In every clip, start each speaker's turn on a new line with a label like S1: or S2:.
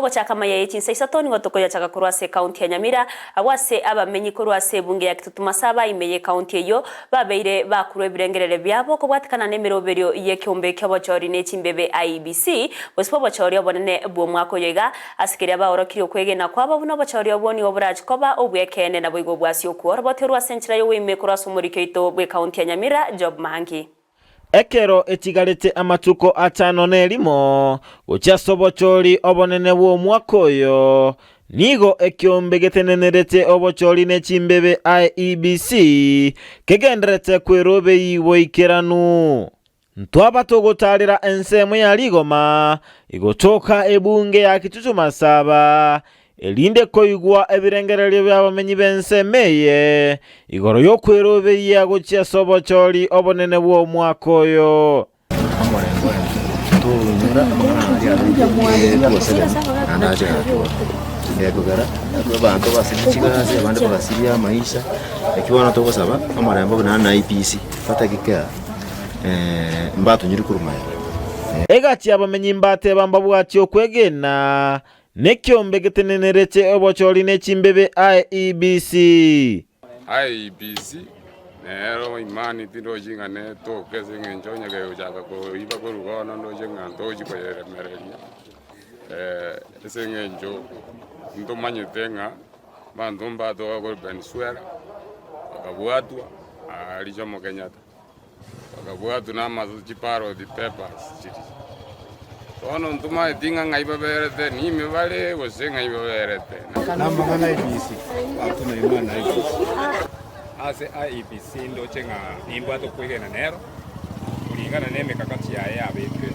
S1: Togochaka amaya ye chinsa isato nigo tokoyachaka korwa ase ekaunti ya Nyamira, agwo ase abamenyi korwa ase ebunge ya Kitutu Masaba ime y'ekaunti eyio babeire bakurwa ebirengererio biabo kobwatekana nemeroberio y'ekeombe ki'obochori ne chimbebe IEBC bosio bw'obochori obonene bw'omwaka oyo iga ase keria baorokirie okwegena kwabo buna obochori obwo nigo borachi koba obw'ekeene naboigo obwasi okwo orobote orwo ase enchera y'ogoime korwa ase omoriki oito bw'ekaunti ya Nyamira Job Maangi.
S2: Ekero etigarete amatuko atano nerimo gochia ase obochori obonene bw'omwaka oyo, nigo ekiombe getenenerete obochori ne chimbebe IEBC kegendererete kwerobei boikeranu. Ntwaba togotaarera ensemo ya rigoma igotoka ebunge ya Kitutu Masaba, erinde koigwa ebirengererio bi'abamenyi b'ensemo eye igoro y'okweroberia gochia ase obochori obonene bw'omwaka oyo.
S3: Omorembe oye toinyora amang'ana aria abeire twosegete naende ache gakora. Gekogera abanto basirie chigasi abande bagasiria amaisha, naki bono togosaba omorembe obe naende na IEBC batake kera mbatonyore korwa magega.
S2: Egati y'abamenyi mbateba mbabwatie okwegena, Nekiombe getenenerete obochori ne chimbebe IEBC.
S4: IEBC nero imani tindochi ng'a netoke ase eng'encho onye kegochaka koiba korwa bono ndoche ng'a ntochi koyeremereria ase eng'encho ntomanyete ng'a abanto mbatoka korwa Venezuela bakabwatwa aria Jomo Kenyatta. Bakabwatwa namaso chiparoti papers chiria. Bono ntomaeti ng'a ng'ai baberete, nime bare gose ng'ai baberete.
S5: Namang'ana IEBC, abanto na imana IEBC.
S6: Ase IEBC ndoche ng'a nimbwate okwegena nero, kuringana nemekakati yaye yabekire,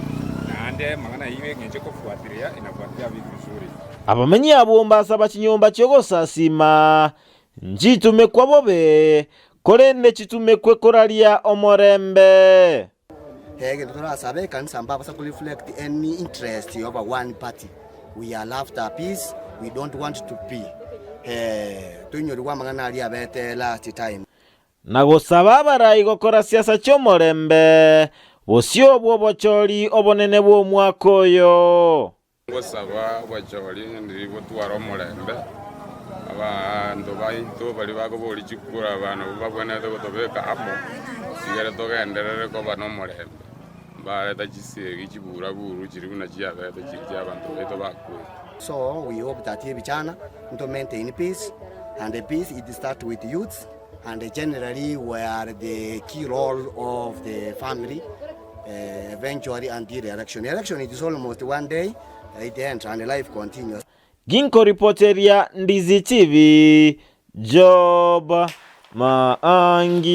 S6: naende amang'ana ayio eng'encho ekofuatilia inafuatilia vizuri.
S2: Abamenyi abwo mbasaba chinyomba chi'ogosasiima, nchitumekwa bobe, Korende chitumekwe koraria omorembe.
S7: Egento torasabe ekanisa mbabasa ko reflect any interest of a one party we are after peace we don't want to be toinyorigwe amang'ana aria abete last time.
S2: Na gosaba abarai gokora siasa chi'omorembe, bosio bw'obochori obonene bw'omwaka oyo.
S4: Ngosaba obochori onye ndiri gotwara omorembe, abanto baito baria bakoboria chikura aba nabwo babwenerete gotobeka amo, tigere togenderere koba nomorembe, mbareta chisegi chiburaburu chiria buna chiabete chiria chiabanto baito bakwete.
S7: So we hope that ebichana nto maintain peace and peace it start with youths and generally we are the key role of the family. Eventually until election. Election it is almost one day it ends and life continues.
S2: Ginkoripoteria Ndizi TV, Job Maangi.